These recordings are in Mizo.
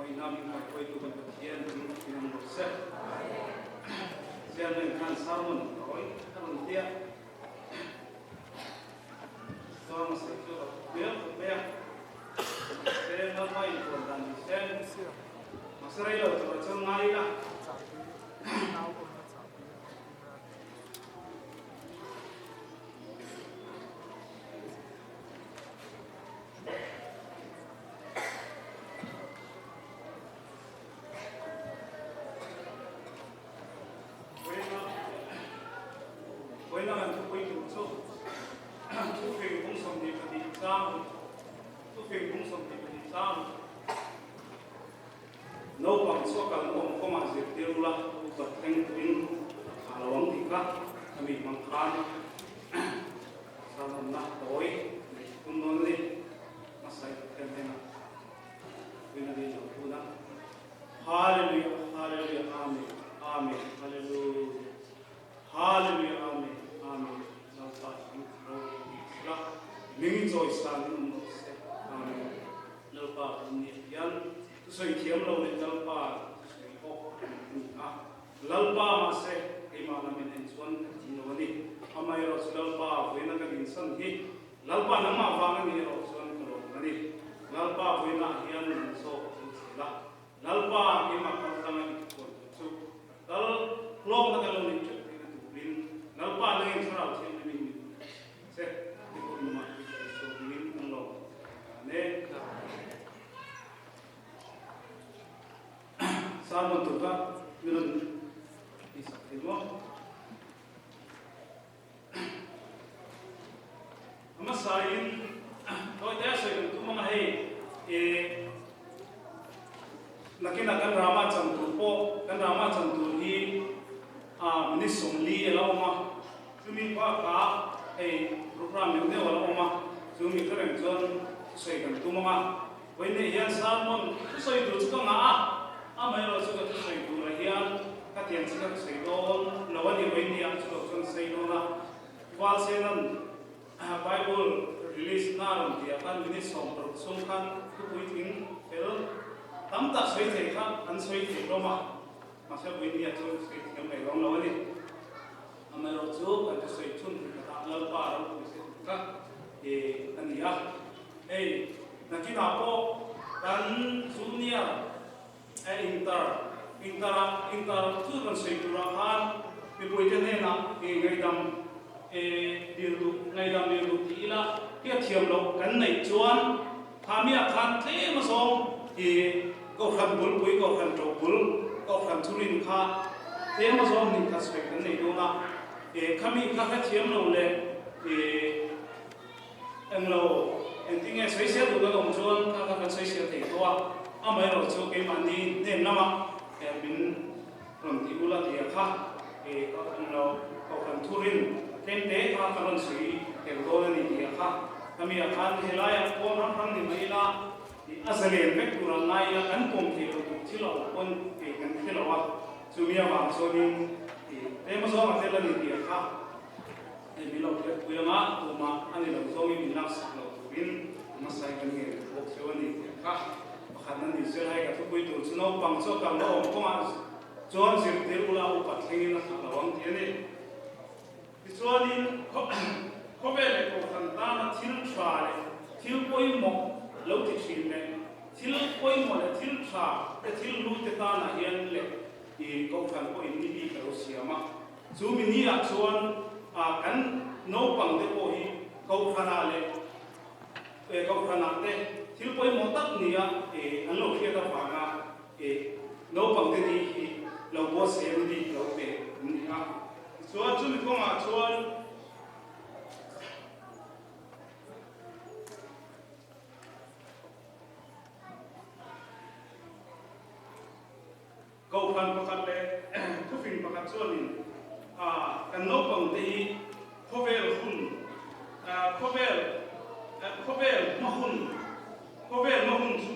Vawiina min kaihruaitu kan Pathian min thin ang rawh se. Chairman khan sermon tawi a rawn tia. Chuan a sawi chu a hmel khawp mai a. Mahse Lalpa inpuan dan ni se. Mahse rei lo tur a chuan ngai ila. Vawiina kan thupui tur chu thufing bung 22 chang thufing bung 22 chang naupang chu a kalna awm kawngah zirtir ula upa thleng turin a thlah lo ang tih kha a mi hmang khan Salmon-na tawi neih tum dawn a ni. Hmasa i Pathian hnenah Puina ni lo tun a. Hallelujah, Hallelujah, Amen, Amen, Hallelujah, Hallelujah, Amen, Amen, Lalpa i ropui sela, ming chawisan in awm rawh se. Amen. Lalpa kan nih hian thusawi thiam lo leh Lalpa thusawi awk kan ni a. Lalpa mahse keimah lamin en chuan ka ti lo a ni. Amaherawhchu Lalpa vawiina ka dinsan hi Lalpa nangmah vang a nih erawh chuan ka lawm a ni. Lalpa vawiinah hian min zawk a thil chhel a. Lalpa keimah kal tlanga i thupuan tur chu ka kal hlawkna ka lo neih teuh theihna turin Lalpa nangin Thlarau Thianghlimin min hmu che. I hun nungah i hruai dingin kan lawm a ni. Sermon tur kha min rawn tihsak thei maw? A hmasain tawite a sawi kan tum ang a hei eh nakinah kan rama chan tur pawh kan rama chan tur hi ah minute 40 a la awm a, chumi bakah hei program deuh deuh a la awm a, chumi kha reng chuan thusawi kan tum ang a. Vawiinei hian sermon thusawi tur chu ka ngah a, amaherawh chu ka thusawi turah hian ka tiang chu ka thusawi dawn lo a ni. Vawiinei ang chu lo chuan sei dawn a, Valsenan Bible release na rawn tih ah khan minute 60 chhung khan thu puitling fel tam tak sawi thei kha an sawi thei hlawm a, mahse vawiinei ah chuan sawi thiam mai dawn lo a ni. Amaherawh chu kan thusawi chhun khatah Lalpa ropui se tih kha a ni a. Hei, nakinah pawh kan junior eh inter, inter ah, inter chu rawn sawi turah khan mipuite hnenah eh ngaihdam eh dil duh, ngaihdam dil duh ti ila hriat thiam loh kan neih chuan khamiah khan tlem azawng eh kohhran bulpui, kohhran ṭobul, kohhran thurin kha tlem azawng hnih khat sawi kan nei dawn a, eh khami kha hrethiam lo leh eh. Englo, engtin nge sawisel duh kan awm chuan kha kha kan sawisel thei tho a, amaherawh chu keimahni hnen lamah min rawn ti ula tih a kha englo kohhran thurin tlem te kha ka rawn sawi tel dawn a ni tih a kha. Khami ah khan helaiah pawn ram ram ni mai ila a zalen vek tur an ngai ila kan pawm thei lo tur thil a awm pawn kei kan hre lo a, chumi avang chuanin tlem azawng a tel a ni tih a kha. Hei min lo hriatpui anga tumah a ni lo zawngin min laksak lo turin hmasai kan ngen bawk cheu a ni tih kha pakhat a ni. Sir, hei ka thupui tur chu naupang chu a kalna awm kawngah chuan zirtir ula upa thlengin a thlah lo ang tih a ni. Tichuanin khawvel leh kohhran tana thil tha leh thil pawimawh lo ti thin leh thil pawimawh leh thil tha te thil hlu te tanah hian leh i kohhran pawhin ni bik a lo siam a. Chu mi ni ah chuan kan naupang te pawh hi Kohhranah leh Kohhranah te thil pawimawh tak nia an lo hriat avanga naupang te ni hi lo buatsaih an ni lo pe an ni a. Tichuan chumi kawngah chuan Kohhran pakhat leh thufing pakhat chuanin kan naupangte hi khawvel hun, khawvel, khawvel hma hun, khawvel hma hun chu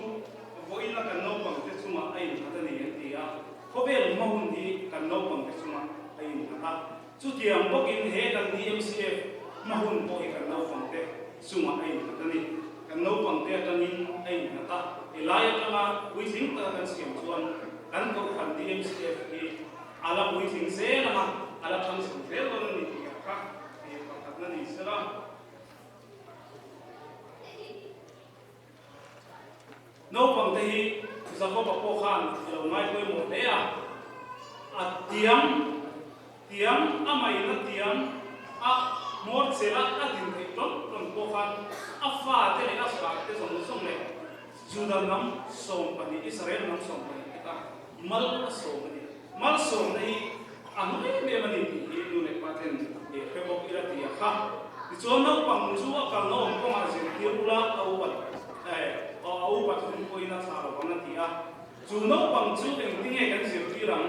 vawiina kan naupangte chungah a innghat a ni an ti a. Khawvel hma hun hi kan naupangte chungah a innghat a. Chutiang bawkin he kan DMCF hma hun pawh hi kan naupangte chungah a innghat a ni. Kan naupang te atangin a innghat a, helai atanga puitling taka kan siam chuan kan kohhran DMCF hi a la puitling zel ang a, a la thang chho zel dawn a ni tih ang kha pakhatna ni sela. Naupang te hi Jakoba pawh khan a lo ngai pawimawh hle a, a tiam tiam a maina tiam a hmawr chela a din theih ṭawng ṭawng pawh khan a fate leh a fate zawng zawng leh Juda hnam 12, Israel hnam 12 te kha mal a sawm a ni. Malsawmna hi a hlu em em a ni tih hi nu leh pa ten hre bawk ila ti a kha. Tichuan naupang chu a kalna awm kawngah zirtir ula a upat a upat hun pawhin a thlah lo vang a ti a. Chu naupang chu engtinge kan zirtir ang?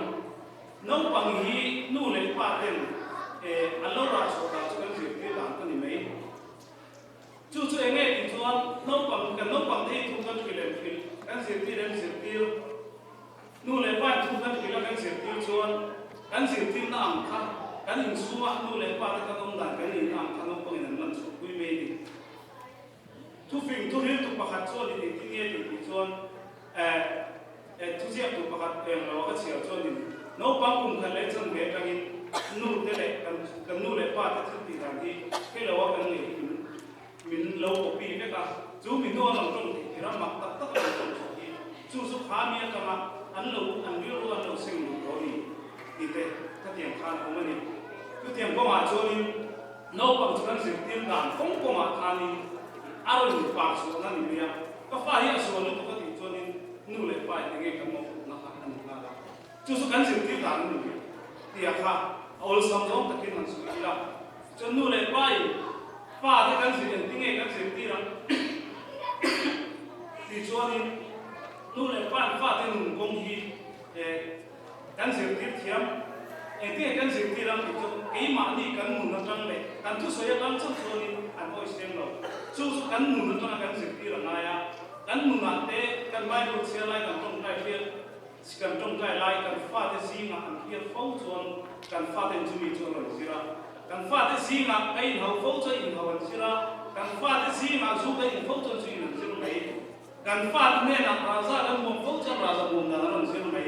Naupang hi nu leh pa ten an lo rah chhuah dan chu kan zirtir dan a ni mai. Chu chu enge tih chuan naupang kan naupang te hi thu kan hrilh em hrilh, kan zirtir em zirtir. Nu leh pa in thu kan hrilh a kan zirtir chuan kan zirtirna ang kha kan inchhunga nu leh pa te kan awm dan kan nihna ang kha naupangin an lan chhuahpui mai a ni. Thufing thuhriltu pakhat chuan in engtin nge tih tih chuan eh eh thuziaktu pakhat eng lo a ka chhiar chuan in naupang kum khat leh chanve atangin nu te leh kan kan nu leh pa te thil tih dan hi hre lo a kan ngei hi min Min lo copy vek a, chu mi hnu a rawn tawng theih tir a, mak tak tak a rawn tawng chhuah hi chu chu kha mi atanga an lo an rilru an lo seng lut tawh a ni tih te khatiang khan a awm a ni. Chutiang kawngah chuanin naupang chu kan zirtir dan kawng kawngah khanin a rawn par chhuahna ni mai a, ka fa hi a sual lutuk a tih chuanin nu leh pa in enge kan mawhphurhna kha a ni nghal a, chu chu kan zirtir dan a ni mai tia kha a awlsam zawng takin han sawi ila. Chuan nu leh pa in pa te kan zir engti nge kan zirtir ang tih chuanin nu leh pa in fate nun kawng hi kan zirtir thiam engti nge kan zirtir ang tih chu keimahni kan nun atang leh kan thusawi atang chauh chuanin an awih sem lo. Chu chu kan nun atanga kan zirtir a ngai a, kan nunah te kan Bible chhiar lai kan tawngtai hriat Kan tawngtai lai kan fate zingah an hriat fo chuan kan faten chumi chu an rawn zir a. Kan fate zingah ka inhau fo chuan inhau an zir a, kan fate zingah zu ka in fo chuan zu in an zir mai. Kan fate hnenah raza kan muam fo chuan raza muam dan an rawn zir mai.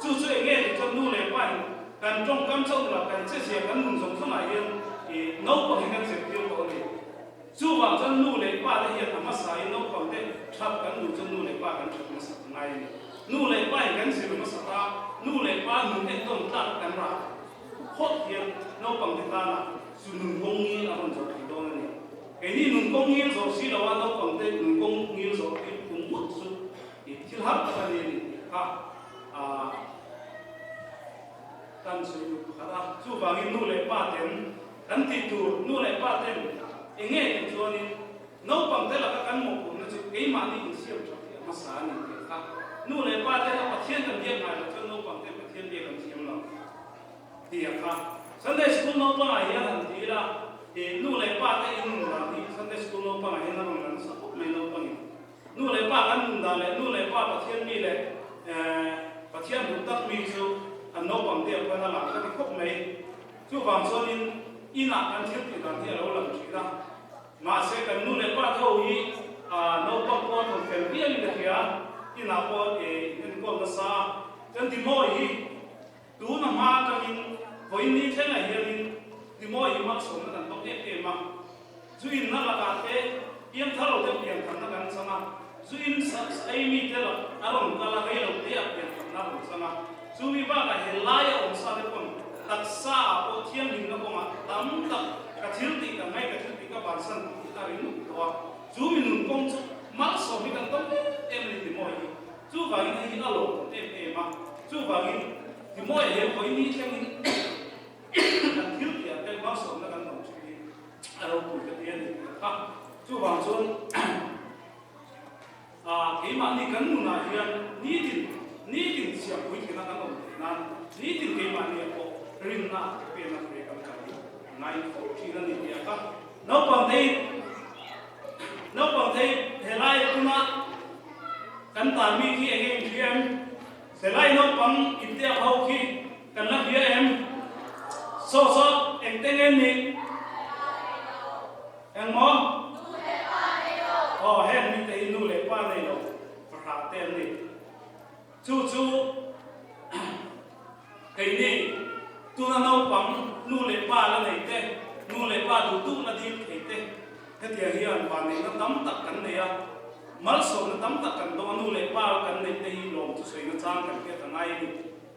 Chu chu eng nge tih chuan nu leh pa in kan tawngkam chauh la kan chezia kan nun zawng zawngah hian ih naupang hi kan zirtir tawh a ni. Chuvang chuan nu leh pa te hian a hmasa in naupang te that kan duh chuan nu leh pa kan that hmasa ta ngai a ni. Nu leh pa in kan zir hmasa ta, nu leh pa nun entawn tlak kan rah phawt hian naupang te tana chu nun kawng ngil a rawn zawh thei dawn a ni. Keini nun kawng ngil zawh si lo a naupang te nun kawng ngil zawh tir tum ngawt chu thil har tak a ni a ni tih kha kan sawi duh pakhat a. Chuvangin nu leh pa ten Kan tih tur nu leh pa ten eng nge tih chuanin naupang te laka kan mawhphurhna chu keimahni insiam tha tih a hmasa a ni tih kha nu leh pa te kha Pathian kan biak ngai loh chuan naupang te Pathian biak an thiam lo tih a kha. Sunday School naupangah hian han ti ila ih nu leh pa te in nun dan hi Sunday School naupangah hian a rawn lan nasa khawp mai naupangin nu leh pa kan nun dan leh nu leh pa Pathian mi leh Pathian duh tak mi chu an naupang te ang khan a lang ka ti khawp mai. Chuvang chuanin inah kan thil tih dan hi a lo lang thin a, mahse kan nu leh pa tho hi naupang pawh a thawn fel viauin ka hria, inah pawh in enkawl nasa a, chuan Timawi hi tuna hma atangin vawiin ni thlengah hianin Timawi hi malsawmna kan tawk em em a, zu inna lakah te piangthar lo te piangtharna kan chang a, zu in ei mi te a rawn kal a, rei lo te ah piangtharna a rawn chang a, chumi bakah he laia awm sa te pawn taksa ah pawh thianghlimna kawngah tam tak ka thil tih ka ngai ka thil tih ka bansan tih hi a ri nuk tawh a, chu mi nun kawng chu malsawm hi kan tawng em em a ni Timawi hi, chuvangin hei hi a lawmawm em em a, chuvangin Timawi he vawiin hi thlengin kan thil tih ah te malsawmna kan tawng thin hi a ropui ka ti a ni tih ka kha. Chuvang chuan keimahni kan nunah hian nitin nitin siampui thina kan awm theih nan nitin keimahni ah pawh rinna ke pena hle kan kal hi a ngai fo thin a ni tih a kha. Naupang thei naupang thei helai tuna kan tan mi khi eng eng hria em? Helai naupang intiak ho khi Kan la hria em? Saw saw eng te nge ni? Eng maw? Aw heng mite hi nu leh pa nei lo fahrah te an ni. Chu chu keini tuna naupang nu leh pa la nei te, nu leh pa duh duh la dil thei te hetiang hian vanneihna tam tak kan nei a, malsawmna tam tak kan dawng a, nu leh pa kan neih te hi lawm chu sawi nachang kan hriat a ngai a ni.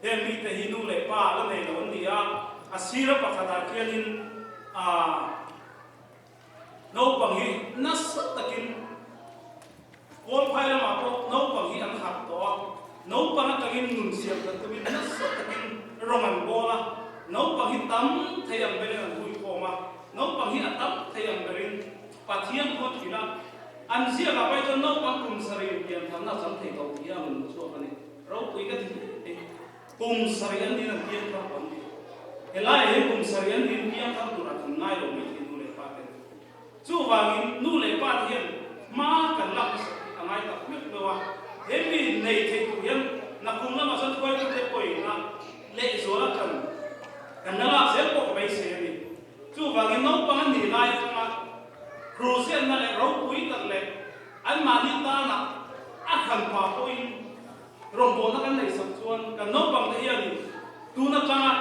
Heng mite hi nu leh pa la nei lo an ni a, a sira pakhatah khianin aa. Naupang hi nasa takin Kawlphai lamah pawh naupang hi an harh tawh a, naupang atangin nun siam that tumin nasa takin rawng an bawl a, naupang hi tam thei ang berin an hui khawm a, naupang hi a tam thei ang berin Pathian khaw thin a, an ziakah pawh hi chuan naupang kum sarih pian tharna a chang thei tawh tih a rawn chhuak a ni. Ropui ka ti hle mai. Kum sarih an nin an piang thar awm ni. Helaiah hian kum sarih an nin piang thar turah kan ngai lo mai thei nu leh pa ten. Chuvangin nu leh pa te hian hma kan lak hmasak hi a ngai tak meuh meuh a. He mi nei thei tur hian nakum lamah chuan hruaitute pawina lehzuala kan kan la lak zel pawh ka beisei a ni. Chuvangin naupang an nih lai atanga hruzianna leh ropui tak leh anmahni tana a hran pah pawhin Rawngbawlna kan neih sak chuan kan naupangte hianin tun atanga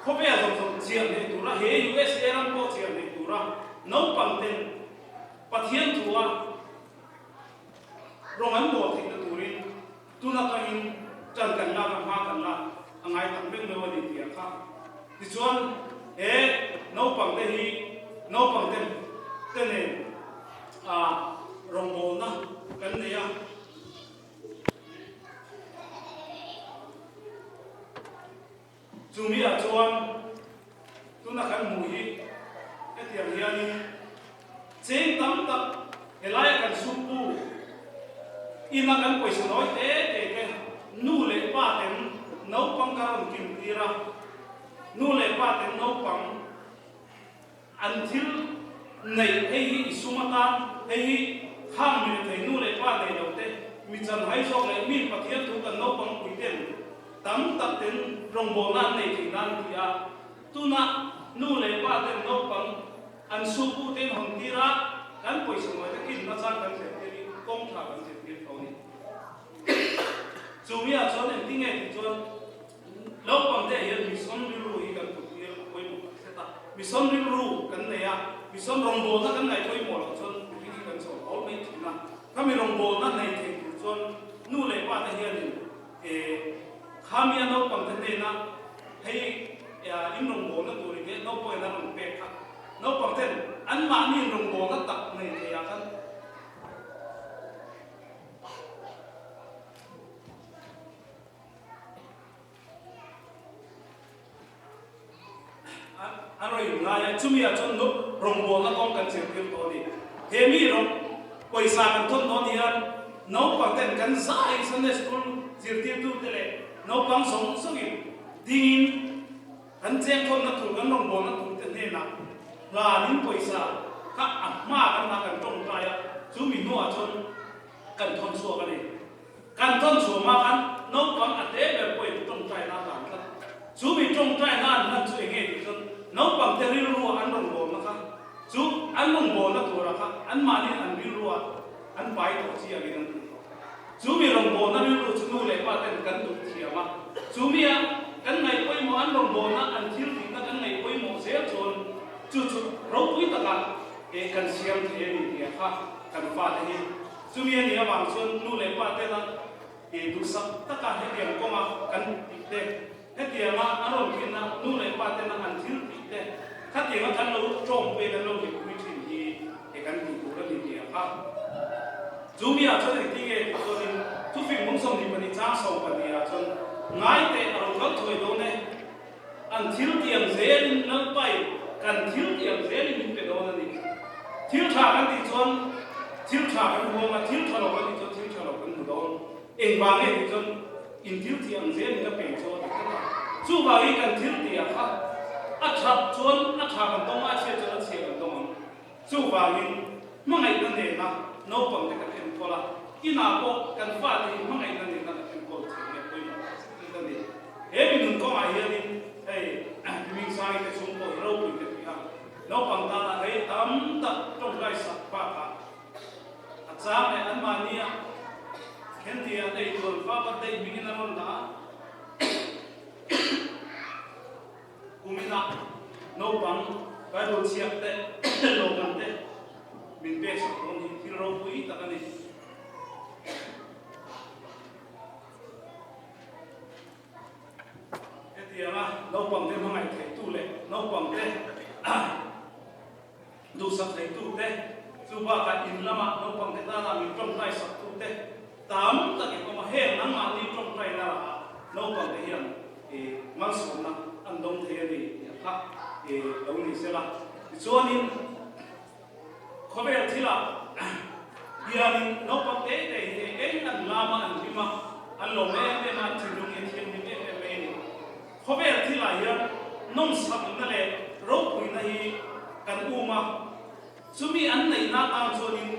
khawvel zawng zawng chian theih tura he USA ram pawh chian theih tura naupangten Pathian thua rawng an bawl theihna turin tun atangin tan kan lak a, hma kan lak a ngai tak meuh meuh a ni tih a kha. Tichuan he naupangte hi naupangte te nen rawngbawlna kan nei a. Chumi ah chuan tuna kan hmuh hi hetiang hianin cheng tam tak helaia kan sumpu ina kan pawisa nawi te te te nu leh pa ten naupang ka rawn kim tir a, nu leh pa ten naupang An thil neih hei hi i sum atan, hei hi khang mi rethei nu leh pa nei lo te, mi chanhai zawk leh mi Pathian thu kan naupang pui ten tam tak ten rawngbawlna an nei thei nan ti a, tunah nu leh pa ten naupang an supu ten hawn tir a, kan pawisa nawi te kin nachang kan zirtir hi kawng tha kan zirtir tho a ni. Chumi ah chuan engtinge tih chuan Naupang te hian mission rilru hi kan put tir a pawimawh tak zet a. Mission rilru kan nei a, mission rawngbawlna kan ngaih pawimawh loh chuan mihring hi kan chawm awl mai thin a. Khami rawngbawlna nei thei tur chuan nu leh pa te hianin khamia naupang te hnena hei in rawngbawlna tur in leh naupangin an rawn pek kha naupang ten anmahni in rawngbawlna tak nei thei ah khan A rawn inngai a, chumi ah chuan rawngbawlna kawng kan zirtir tawh a ni. He mi rawng pawisa kan thawn dawn hian naupang ten kan zai Sunday School zirtirtu te leh naupang zawng zawngin dingin kan cheng thawnna tur kan rawngbawlna tur te hnenah hlanin pawisa kha a hma kan hna kan tawngtai a, chumi hnuah chuan kan thawn chhuak a ni. Kan thawn chhuah hma khan naupang a te ber pawhin tawngtaina a hlan tlat. Chu mi tawngtaina an hlan chu enge tih chuan naupang te rilrua an rawngbawlna kha chu an rawngbawlna tura kha anmahniin an rilrua an pai tawh chi angin an duh tawh. Chu mi rawngbawlna rilru chu nu leh pa ten kan duh thiam a, chu mia kan ngaih pawimawh an rawngbawlna an thil tihna kan ngaih pawimawh zel chuan chu chu ropui taka kan siam thei a ni tih a kha kan fate hi Chumi a nih avang chuan nu leh pa tena i duhsak taka hetiang kawnga kan tih te, hetianga a rawn thinna nu leh pa tena an thil tih te, khatianga kan lo tawngpui kan lo hlimpui thin hi he kan tih tur a ni tih a kha. Chumi ah chuan engtin nge tih chuanin thufing mung 22 chang 12 ah chuan ngai teh a lo kal thuai dawn e, an thil tiang zelin Lalpai kan thil tiang zelin min pe dawn a ni. Thil tha kan tih chuan thil tha kan hmu ang a, thil tha lo kan tih chuan thil tha lo kan hmu dawn. Engvang nge tih chuan in thil tih ang zelin ka pe chu a ti tlat a. Chuvangin kan thil tih ah kha a that chuan a tha kan dawng a, a chhiat chuan a chhia kan dawng ang. Chuvangin hmangaihna nena naupangte kan enkawl a, inah pawh kan fate hi hmangaihna nena kan enkawl thei hi a pawimawh tak zet zet a ni. He mi nun kawngah hianin hei Hmingsangi te chhung pawh hi ropui ka ti a, naupang tana rei tam tak tawngtai sak bakah. an ei tur an fa birthday hmingin a rawn dah a. Kuminah naupang Bible chhiak te lawmman te min pek sak dawn hi thil ropui tak a ni. Hetianga naupangte hmangaih theihtu leh naupangte duhsak theitute, chu bakah in lama naupangte tana min tawngtai saktute tam takin awm a. Heng anmahni tawngtaina rahah naupangte hian malsawmna an dawng thei a ni tih a kha lo ni sela. Tichuanin khawvel thilah hianin naupang te te hi eng eng an lama an hlim a, an lawm em em a, an thinlung hi a thianghlim em em mai a ni. Khawvel thilah hian nawmsakna leh ropuina hi kan um a, chumi an neihna atan chuanin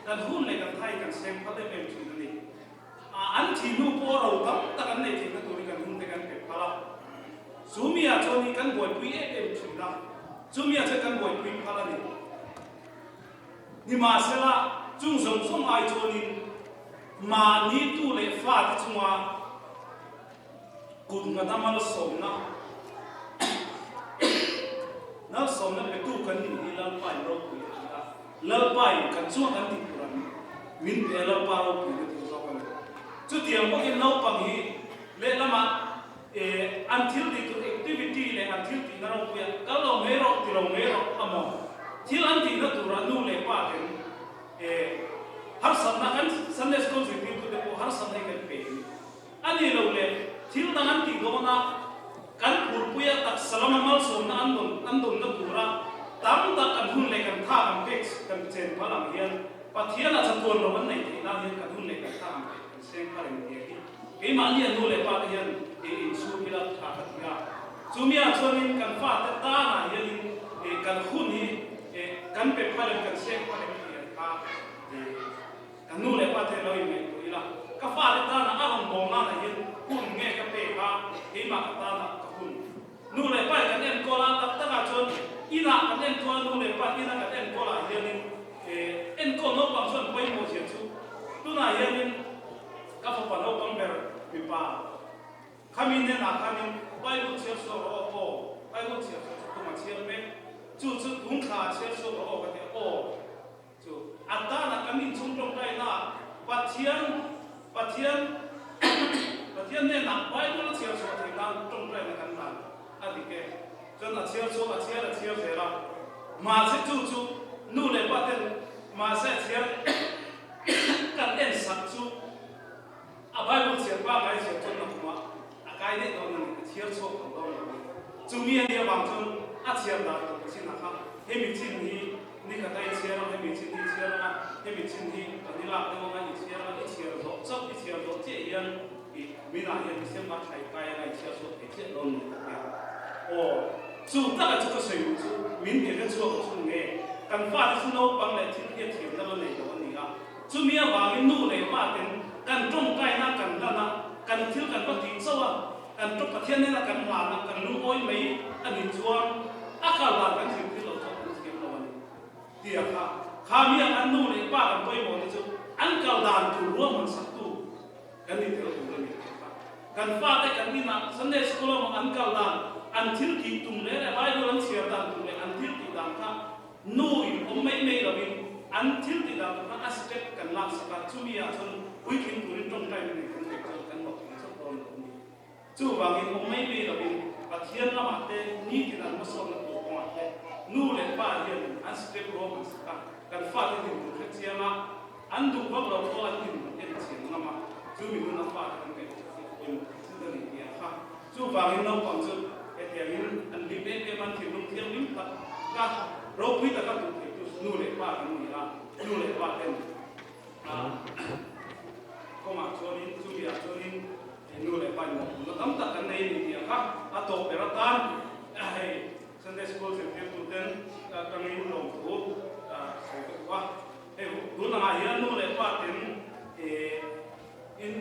kan hun leh kan thai kan seng phal em em thin a ni. An thi hnu pawh ro tam tak an neih theihna turin kan hun te kan pe phal a, chumi ah chuan hi kan buaipui em em thin a, chumi ah chuan kan buaipui phal a ni. Nimahsela, chung zawng zawng ai chuanin mahni tu leh fate chunga Kut nghata malsawmna Malsawmna petu kan nih hi Lalpa in ropui a ti a, Lalpa in kan chuan kan tih tur ang min pe a, Lalpa ropui na tur zawk a ni. Chutiang bawkin naupang hi lehlamah eh an thil tih tur activity leh an thil tihna ropuia kal lo mai rawh ti lo mai rawh amaw thil an tihna turah nu leh pa ten eh harsatna kan Sunday school zirtirtute pawh harsatna hi kan pe a ni. A ni lo le, thil dang an tih dawn a, kan phurpuia taksa lama malsawmna an dawn an dawnna tura tam tak kan hun leh kan tha kan pek kan chen phal ang hian Pathian a chatuan lo an neih theih nan hian kan hun leh kan tha kan pek kan seng phal em tih hi keimahni a nu leh pa te hian i inchhung ila tha ka ti a. Chumi ah chuanin kan fate tanah hianin kan hun hi kan pe phal em kan seng phal em tih ang kha Ka nu leh pa te lo inngaihtuah ila, ka fate tana a rawn bawm nanah hian hun nge ka pek a, keimah ka tana ka hun. Nu leh pa hi kan enkawl a, tak takah chuan inah kan enkawl a, nu leh pa ina kan enkawl ah hianin enkawl naupang chuan pawimawh zia chu tunah hianin ka fapa naupang ber mipa Khami hnenah khanin Bible chhiar chhuak rawh aw, aw, Bible chhiar chhuak chu tum a chhiar mek, chu chu tun thla ah chhiar chhuak rawh aw ka ti a, aw. Chu a tana kan inchhung tawngtaina Pathian Pathian Pathian hnenah Bible a chhiar chhuah theih nan tawngtaina kan dan a dik e. Chuan a chhiar chhuak a chhiar a chhiar zel a. Mahse chu chu nu leh pa ten mahse a chhiar kan en sak chu a Bible chhiar pangngai chhiar chuan na khumah a kai daih dawn a ni, a chhiar chhuak lo dawn lo a ni. Chumi a nih avang chuan a chhiar dan tur chinah kha hemi chin hi Ni khat a i chhiar ang, hemi chin hi i chhiar ang a, hemi chin hi kan i lak deuh ang a, i chhiar ang a, i chhiar zawh chauh, i chhiar zawh chiah hian i minah hian December thla i kai ang a, i chhiar chhuak thei chiah dawn ni ka tia. Aw, chu taka chu ka sawi duh chu min ti hre chhuak chu nge, kan fate chu naupang leh thil hriat thiamna la nei lo a ni a, chumi avangin nu leh pa ten kan tawngtaina kan hlan a, kan thil kan va tih chauh a, kan tawng Pathian nena kan hlan a, kan lungawi mai a nih chuan a kal dan kan thlir lo chuan kan thiam lo a ni. Tia kha, kha mi ang an nu leh pa kan pawimawh te chu an kal dan tur ruahman saktu kan ni tel tur a ni tih kha. Kan fate kan inah Sunday School emaw an kal dan, an thil tih tum leh leh Bible an chhiar dan tur leh an thil tih dan kha nu in awm mai mai lovin an thil tih dan tur kha a step kan lak sak a, chumi ah chuan puitling turin tawngtai na nei kan pek chuan kan hlawhtling chauh dawn lo a ni. Chuvangin awm mai mai lovin Pathian lamah te nitin an hmasawnna tur kawngah te nu leh pa hian an step ruam an sak a, kan fate dinhmun hre chiang a, an duh vak lo pawh an dinhmun en chian ngam a, chu mi nuna fate kan ngaihtuah hi a pawimawh thei zet a ni tih a kha. Chuvangin naupang chu hetiangin an hlim em em a, an thinlung thianghlim tak ka ropui taka duh theitu nu leh pa kan ni a, nu leh pa ten kawngah chuanin chumi ah chuanin nu leh pa inmawhphurhna tam tak kan nei a ni tih a kha a tawp ber atan hei Sunday School zirtirtuten tangin lawmthu sawi ka duh a, hei tun angah hian nu leh pa ten In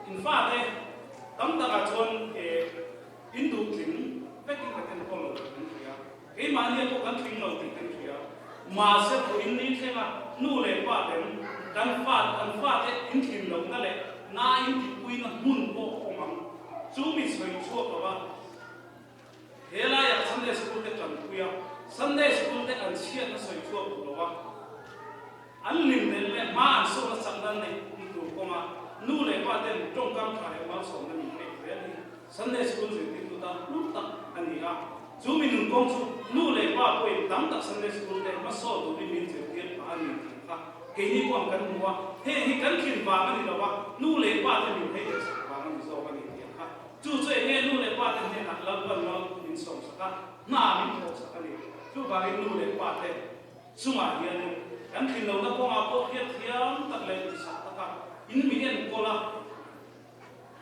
in fate tam takah chuan in duh tling vekin kan enkawl lo tih kan hria. Keimahnia pawh kan tling lo tih kan hria. Mahse pawh in ni thleng a, nu leh pa ten kan fa kan fate in tlin lohna leh Na in tihpuina hmun pawh a awm ang. Chu mi sawi chhuak lo a, he laiah Sunday School te tanpui a, Sunday School te an chhiatna sawi chhuak duh lo a, an hlim leh leh hma an sawhna chakna neih ni tur kawnga nu leh pa ten tawngkam tha leh malsawmna min pek zel hi Sunday School zirtirtu tan hlu tak a ni a. Chu mi nun kawng chu nu leh pa pawhin tam tak Sunday School te hmasawn turin min zirtir phah a ni tih kha keini pawh kan hmu a, heng hi kan thlin vang a ni lo a, nu leh pa te min phei leh sak vang a ni zawk a ni tih kha. Chu chu eng nge nu leh pa te hnenah Lalpan mal min sawm sak a, hna min thawh sak a ni. Chuvangin nu leh pa te chungah hianin kan thlin lohna kawngah pawh hriatthiam tak leh duhsak taka in mi enkawl a,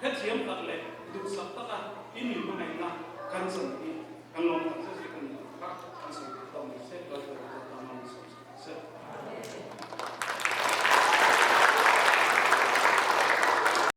Hrethiam tak leh duhsak taka i mi hmangaihna kan chan hi kan lawm tak.